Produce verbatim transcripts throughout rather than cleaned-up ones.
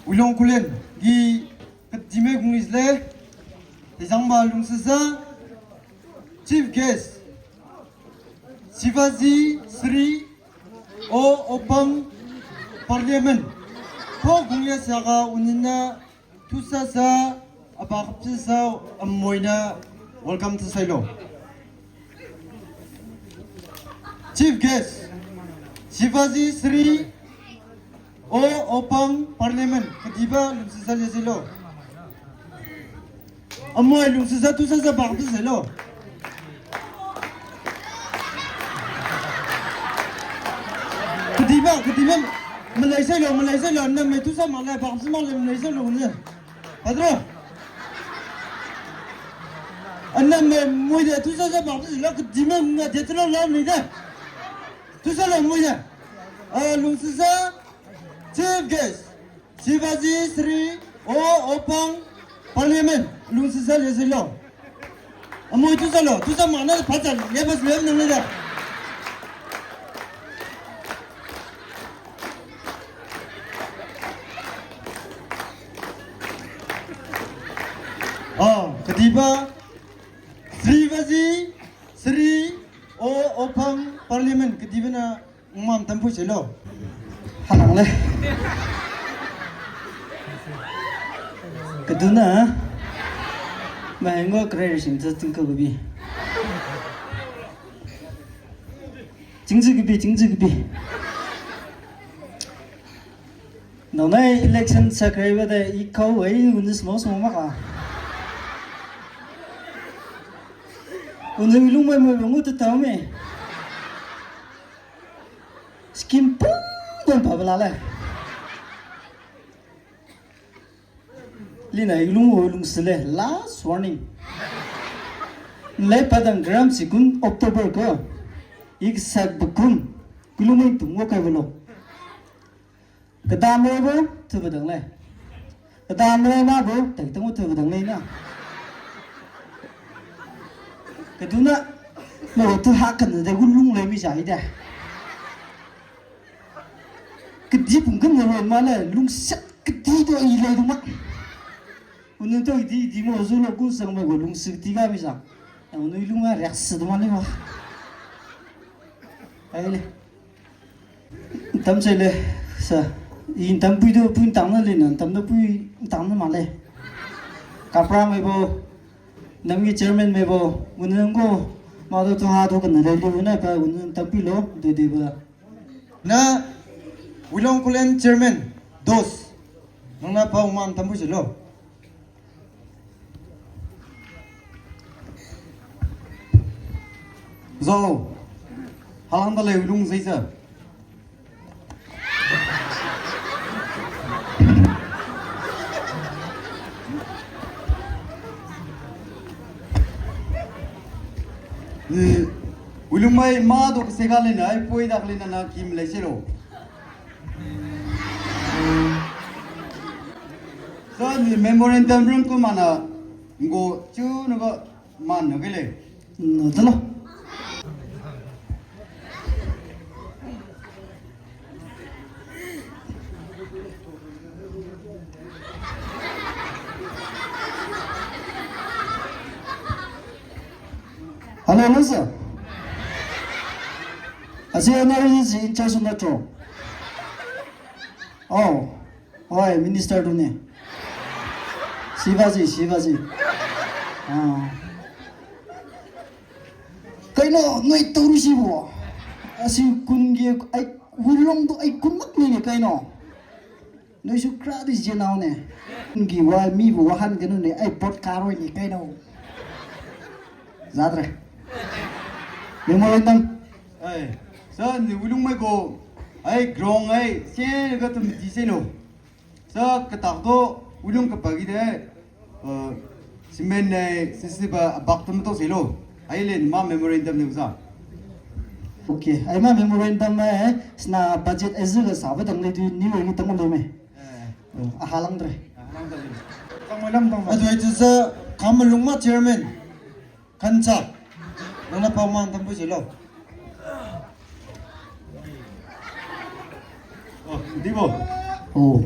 Wilong Kulen, gi kedime gung isle, tejangba lungsisa, Chief Guest, Shivaji Sri O Opang Parliament. Ko gung ya saka unina tusasa abakapsisa amoina welcome to sailo. Chief Guest, Shivaji Sri O Opang Parliament, kadiba lungsisa le silo. Amoi lungsisa tusasa bang tuselo. Kadiba, kadiba, Malaysia lo, Malaysia lo, na me tusa malai bang tusa malai Malaysia lo ne. Padro. Anna me muide tusasa bang tuselo, kadiba na detelo la muide. Tusalo muide. Ah, lungsisa Chief Guest. Shivaji Sri O Opang Parliament lungsisa le silo. Amoi tusalo, tusa mana patal, ya bas lem nang le da. Oh, kadiba Shivaji Sri O Opang Parliament kadiba na Umam tampu selo. Halang le. Kaduna. Mahengo kre sing sa tingka gubi. Tingji gubi, tingji gubi. Nonai election sakre bade ikau ai unis mo so maka. Unis ilung mai mai ngu tu tau me. Skin pung dong pa bala le. Lina ilung o ilung sele last warning. Lai padang gram sikun October ko. Ik sak bakun. Ilung mai tung wo kai belo. Kadam re bo, tu badang le. Kadam re ma bo, tak tang tu badang le na. Kaduna, mo tu hakan de gun lung le mi jai de. Kadi pung kan mo ma le, lungset kadi do i le du ma. Unu to i di, di mo zu lo gun sang mo go lungset kadi ga mi sa. Unu i lung ma reaksi du ma le ma. Ai le. Tam chele sa, i tam pui do pui tang na le na, tam do pui tang na ma le. Kapra me bo, nam ngi chairman me bo, unang go, ma do to ha do kan le le na pa un tam pui lo, de de ba. Na, Wilong Kulen chairman, dos, nang na pa uman tam pui se lo. Zao. Halang da le ulung zai sa. Ni, ulung mai ma dok sega le na, ai poi dak le na na kim le sero. So ni memorandum rung ko mana ngo chu no ko man no ke le. No, dalo. Hello, hello, sir. Asi N R G C in charge na to. Oh, oi, minister du ne. Shivaji, Shivaji. Ah. Kaino, noi tauru si bo. Asi kun gi ai, wulong du ai kun mak ni ne kaino. Noi su kra di je nao ne. Ngi wa mi bu wa han ganu ne ai pot karo ni kai nao. Zatre. Memorandum. Ai, sa ni wulung mai ko. Ai grong ai, se ga tum di se no. Sa katak to wulung kapagi de. Eh, simen ne sisi ba bak tum to selo. Ai le ma memorandum ne usa. Okay, ai ma memorandum eh sina budget ezu ga sa ba dang le du ni we ni tang le me. Eh. Eh, ahalang dre. Ahalang dre. Tang malam tang. Adu itu sa kamalung ma chairman. Kancha. Nana pa man tampu selo. Oh, di bo. Oh.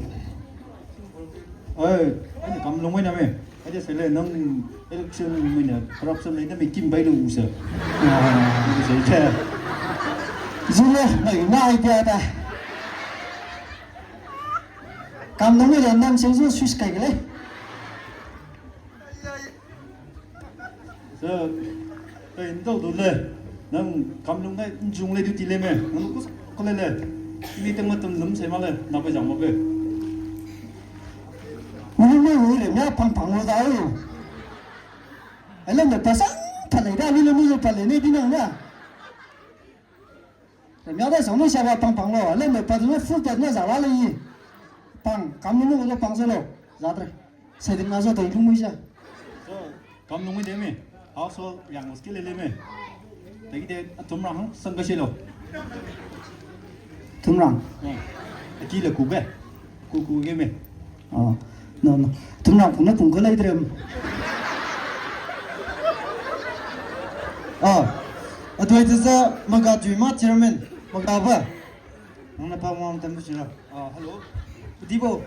Oi, ani kam lung wai na me. Aja sele nang election mi na corruption na mi kim bai lu sa. Ah, sa sa. Zule, ai, na idea da. Kam lung wai na nang sa zu switch kai le. Sa, sa, indau du le. Nang kam lung ngai, njung le du ti le me. Nang kus, kole le. Ini teng ma tum lum se ma le, na pe jang ma pe. Ulu me ulu le, mia pang pang lo da ulu. Ele me pasang, pale da, ulu me pale ne di nang na. Te mia da sang no siaba pang pang lo, le me pa du no full tet na za la le yi. Pang, kam no no pang se lo, za tre. Sa ding na zo te lung mi sa. So, kam lung mi de me. Household yang skill le le me. Te ki de tumrang sang ka se lo. Tumrang. Ya. Aki le ku be. Ku ku ge me. Oh, no, no. Tumrang pung na pung ka lai drem. Oh. Adoi te za maga dui ma chairman. Maga ba. Nang na pa mo am tam bu chira. Ah, hello. Dibo.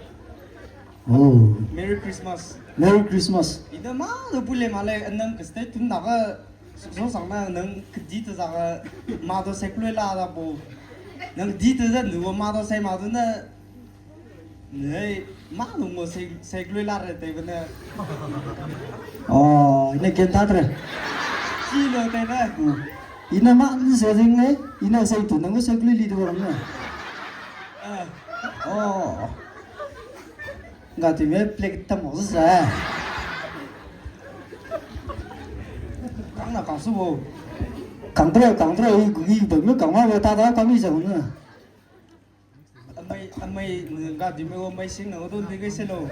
Oh. Merry Christmas. Merry Christmas. Ida ma do bule ma le anang ka state tum na ka so sang na nang ka di ta za ka ma do sek lue la da bo. Nang di ta za nu ma do sai ma do na. Nei, ma nung mo sei, sei glui la re te bene. Oh, ina gen ta tre. Chi lo te ne. Hmm. Ina ma ni se ding ne, ina sei tu nang sei glui li du ne. Ah. Oh. Nga tu me plek ta mo sa. Kang na kang su bo. Kang tre, kang tre, i, i, i, me kang ma ta ta kang i sa ne. Amai, amai, nga di me wa mai sing na, o don di kai se lo.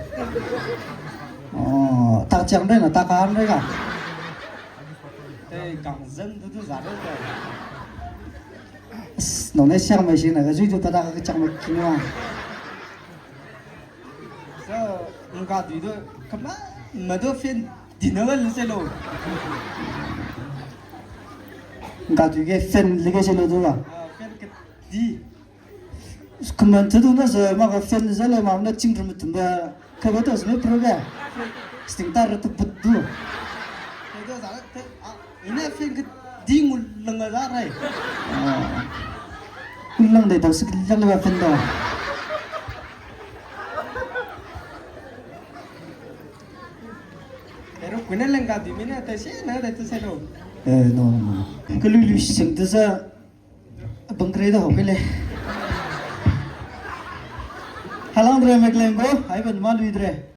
Oh, tak chang de na, tak an de ka. Te kang zan du du za de ka. S-, no ne siang mai sing na, ka zui du ta da ka chang mai king wa. So, nga di du, kama, ma du fan di na wa se lo. Nga di ke fan li ke se lo du wa. Ah, fan ke di. Kuman tudu na sa ma ka fan za le ma na ching rum tum ba. Ka ba tos me pro ga. Sting tar tu but du. Ina fan ke di ngul lang za rai. Ah. Ngul lang de tos ke lang ba fan da. Pero kuna lang ka di mina ta se na da ta se ro. Eh, no, no. Ka lui lui sing ta sa. Bangkre da ho kele. Halang dre mekleng ko, hai ban ma lui dre.